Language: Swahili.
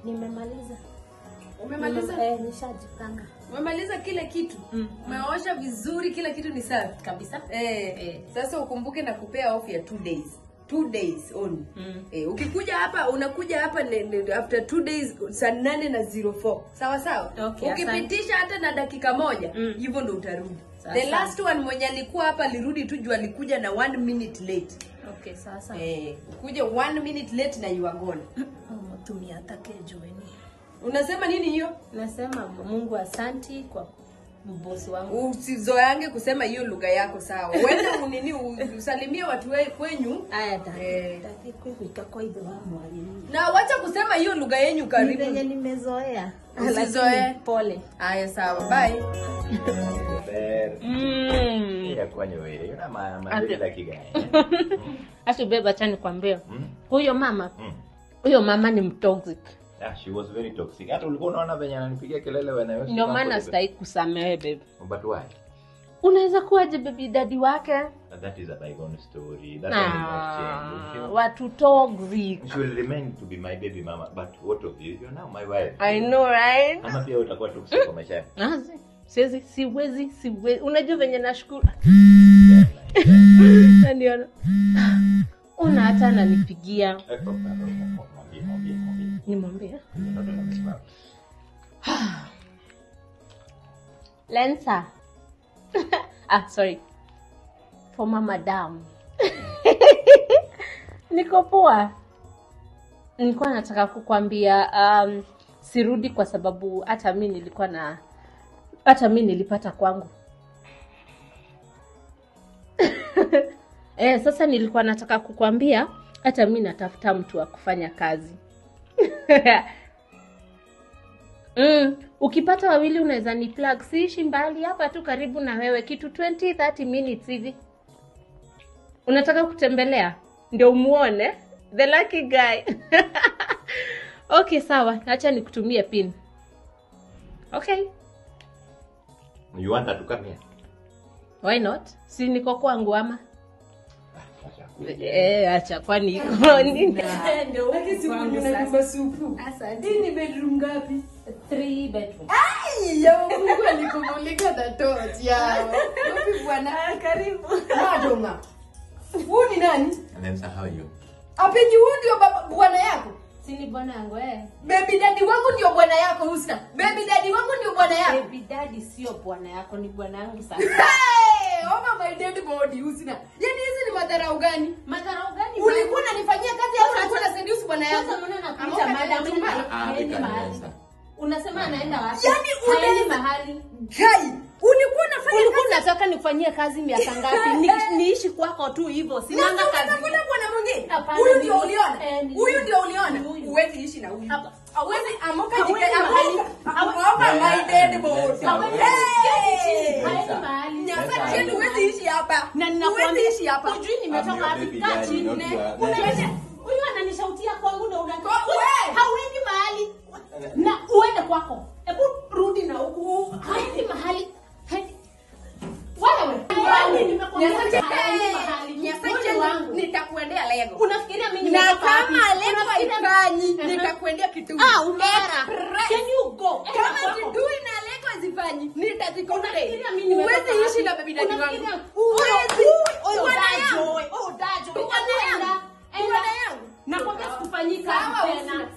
Nimemaliza. Umemaliza? Nishajipanga. Umemaliza kila kitu? Umeosha vizuri, kila kitu ni safi kabisa. Sasa ukumbuke na kupea off ya 2 days. 2 days only. Ukikuja hapa unakuja hapa after 2 days saa 8:04. Sawa sawa? Okay, ukipitisha hata na dakika moja, hivyo ndo utarudi. The last one mwenye alikuwa hapa alirudi tu juu alikuja na 1 minute late. Okay, sawa sawa. Ukuje 1 minute late na you are gone. Mtumia atakayejoin. Unasema nini hiyo? Nasema Mungu asanti kwa mbosi wangu. Usizoeange kusema hiyo lugha yako, sawa? Wewe unini usalimie watu kwenyu. Aya dadi kwa ile wa mwalimu. Na wacha kusema hiyo lugha yenu karibu. Mimi nimezoea. Usizoee. Pole. Aya sawa, bye. Ya kwani wewe una maana dakika gani? Asu beba acha nikwambie. Huyo mama. Huyo mama ni mtoxic. She was very toxic. Hata ulikuwa unaona venye ananipigia kelele wewe na ndio maana sitaki kusamehe baby. But why? Unaweza kuwaje baby daddy wake? But that is a bygone story. That will not change. Watu toxic. She will remain to be my baby mama, but what of you? You're now my wife. I know, right? Ama pia utakuwa toxic kwa maisha yako. Siwezi. Unajua venye nashukuru. Ndio. Una hata ananipigia. Nimwambie. Lensa. Sorry. For mama madam. Niko poa. Nilikuwa nataka kukwambia sirudi kwa sababu hata mimi nilikuwa na hata mimi nilipata kwangu. Sasa nilikuwa nataka kukwambia hata mimi natafuta mtu wa kufanya kazi. Ukipata wawili unaweza ni plug. Siishi mbali, hapa tu karibu na wewe, kitu 20-30 minutes hivi. Unataka kutembelea ndio umuone the lucky guy. Okay, sawa, acha nikutumie pin. Okay. You want her to come here? Why not? Si niko kwangu ama? Acha kwani iko nini? Ndio sasa supu. Asante. Hii ni bedroom ngapi? 3 bedroom. Ai, ya Mungu alikumulika na torch yao. Wapi bwana? Karibu. Madonga. Huyu ni nani? And then how are you? Apenyi huyu ndio bwana yako? Si ni bwana yangu Baby daddy wangu ndio bwana yako Husna. Baby daddy wangu ndio bwana yako. Baby daddy sio bwana yako, ni bwana yangu sasa. Hey, over my dead body Husna. Yaani hizi ni madharau gani? Madharau gani? Ulikuwa unanifanyia kazi au ulikuwa unaseduce bwana yako? Sasa mbona nakuita madam? Unasema anaenda wapi? Yaani unaenda mahali. Kai, ulikuwa unafanya kazi? Unataka nikufanyie kazi miaka ngapi? Niishi kwako tu hivyo. Sinanga kazi. Kuna bwana mwingine. Huyu ndio uliona. Huyu ndio uliona. Huwezi ishi na huyu. Hawezi amoka jike mahali. Amoka my dead body. Haendi mahali. Nyasa chini huwezi ishi hapa. Na ninakwambia ishi hapa. Hujui nimetoka wapi? Kaa chini. Huyu ananishautia kwangu na unataka. Hauendi mahali. Na uende kwako. Hebu rudi na huku. Haendi mahali. Wewe, nimekwambia haendi mahali. Nyasa nitakuendea Lego. Unafikiria mimi na kama Lego haifanyi nitakuendea kitu. Umera. Can you go? Kama kitui na Lego hazifanyi nitazikomplea. Huwezi ishi na baby daddy wangu. Huwezi. Bwana yangu. Nakwambia sikufanyii kazi tena.